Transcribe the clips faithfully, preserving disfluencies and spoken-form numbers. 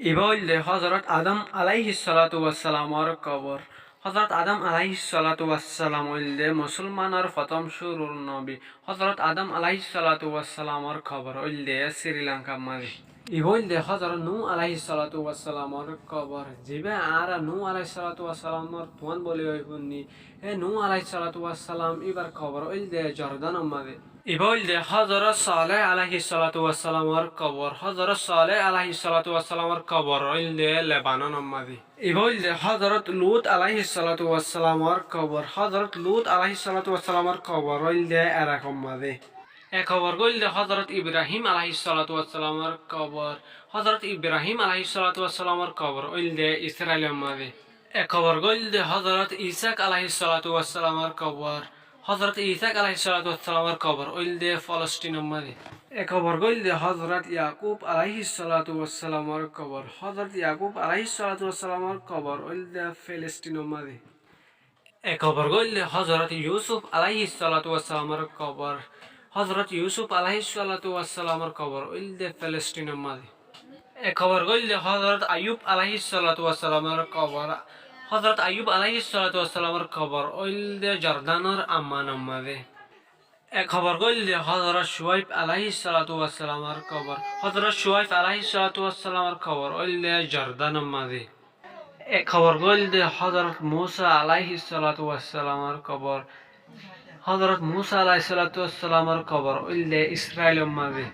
Ibá óilde Hózorot Adam aláihis-salatu wassalamor kobor. Hózorot Adam aláihis-salatu wassalam óilde musolmanor fottóm cúrur nobi. Hózorot Adam aláihis-salatu wassalamor kobor óilde Sri Lankar mazé. Ibá óilde Hózorot Nuh aláihis-salatu wassalamor kobor. Zibá añára Nuh aláihis-salatu wassalamor tuán bóli ói fúinni. Hé Nuh aláihis-salatu wassalam, íbar kobor óilde Jordanor mazé. Ibá óilde Hózorot Saleh aláihis-salatu wassalamor kobor. Hózorot Saleh aláihis-salatu wassalamor kobor óilde Lebanonor mazé. Ibá óilde Hózorot Lut aláihis-salatu wassalamor kobor. Hózorot Lut aláihis-salatu wassalamor kobor óilde Erakor mazé. E kobor gán óilde Hózorot Ibrahim aláihis-salatu wassalamor kobor. Hózorot Ibrahim aláihis-salatu wassalamor kobor óilde Israilor mazé. E kobor gán óilde Hózorot Isak aláihis-salatu wassalamor kobor. Hózorot Isak aláihis-salatu wassalamor kobor óilde Folostinor mazé. E kobor gán óilde Hózorot Yakub aláihis-salatu wassalamor kobor. Hózorot Yakub aláihis-salatu wassalamor kobor óilde Felestinor mazé. E kobor gán óilde Hózorot Yusuf aláihis-salatu wassalamor kobor. Hózorot Yusuf aláihis-salatu wassalamor kobor óilde Felestinor mazé. E kobor gán óilde Hózorot Ayub aláihis-salatu wassalamor kobor. Hózorot Ayub aláihis-salatu wassalamor kobor óilde Jordanor Ammanor mazé. E kobor gán óilde Hózorot Cuaib aláihis-salatu wassalamor kobor. Hózorot Cuaib aláihis-salatu wassalamor kobor óilde Jordanor mazé. E kobor gán óilde Hózorot Musa aláihis-salatu wassalamor kobor. Hózorot Musa aláihis-salatu wassalamor kobor óilde Israilor mazé.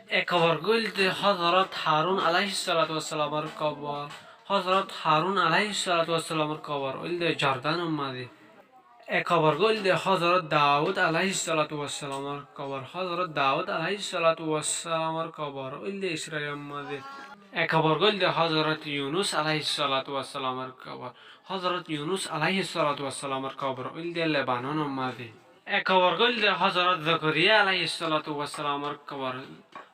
E kobor gán óilde Hózorot Harun aláihis-salatu wassalamor kobor. Hózorot Harun aláihis-salatu wassalamor kobor óilde Jordanor mazé. E kobor gán óilde Hózorot Daud aláihis-salatu wassalamor kobor. Hózorot Daud aláihis-salatu wassalamor kobor óilde Israilor mazé. E kobor gán óilde Hózorot Yunus aláihis-salatu wassalamor kobor. Hózorot Yunus aláihis-salatu wassalamor kobor óilde Lebanonor mazé. E kobor gán óilde Hózorot Zokoriya aláihis-salatu wassalamor kobor.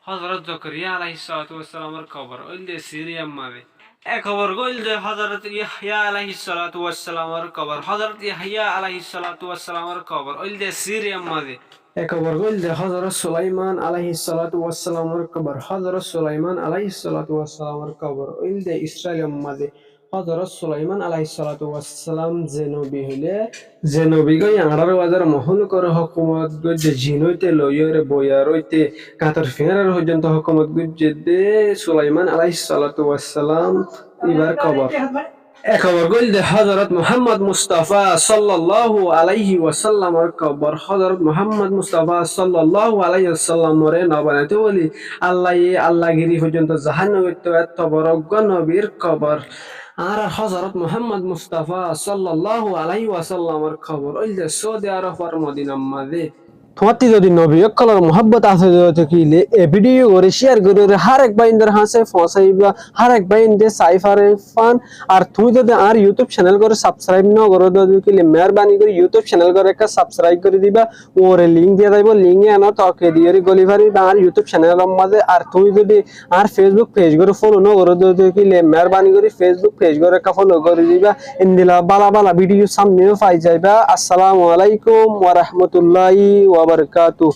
Hózorot Zokoriya aláihis-salatu wassalamor kobor óilde Siriyar mazé. E kobor gán óilde Hózorot Yahya aláihis-salatu wassalamor kobor. Hózorot Yahya aláihis-salatu wassalamor kobor óilde Siriyar mazé. E kobor gán óilde Hózorot Sulaiman aláihis-salatu wassalamor kobor. Hózorot Sulaiman aláihis-salatu wassalamor kobor óilde Israilor mazé. Hózorot Sulaiman aláihis-salatu wassalam ze nobi óile, ze nobi gán añçáro házar mohólukor hókumot goijjé, zin óite loiyóre boiyar óite gañtor fiñárar foijjonto hókumot goijjé dé Sulaiman aláihis-salatu wassalam, íbar kobor. E kobor gán óilde Hózorot Muhammod Mustafa sallallahu aláihi wasallamor kobor. Hózorot Muhammod Mustafa sallallahu aláihi wasallamoré no banaitó bóli Allaye Allagiri foijjonto zahir no goittó, etó boro uggwá nobir kobor. Añárar Hózorot Muhammod Mustafa sallallahu aláihi wasallamor kobor óilde Soudi Arobor Modinar mazé. Tuáñtti zodi nobi ókkolor muhábbot asé de óile e video goré share gorí hár ek báindor hañsé foóñsaiba, hár ek báinde sai fare fán. Ar tuñí zodi añár YouTube channel goré subscribe no goró de óile meherbani gorí YouTube channel goré ekká subscribe gorí diba. Uore link diya zaibo, link e enot toke diyóre goli fariba añár YouTube channelor mazé. Ar tuñí zodi añár Facebook page goré follow no goró de óile meherbani gorí Facebook page goré ekká follow gorí diba. Endilla bála bála video samne ó fai zaiba. Assalamu alaikum wa rahmatullahi wa barakatuh.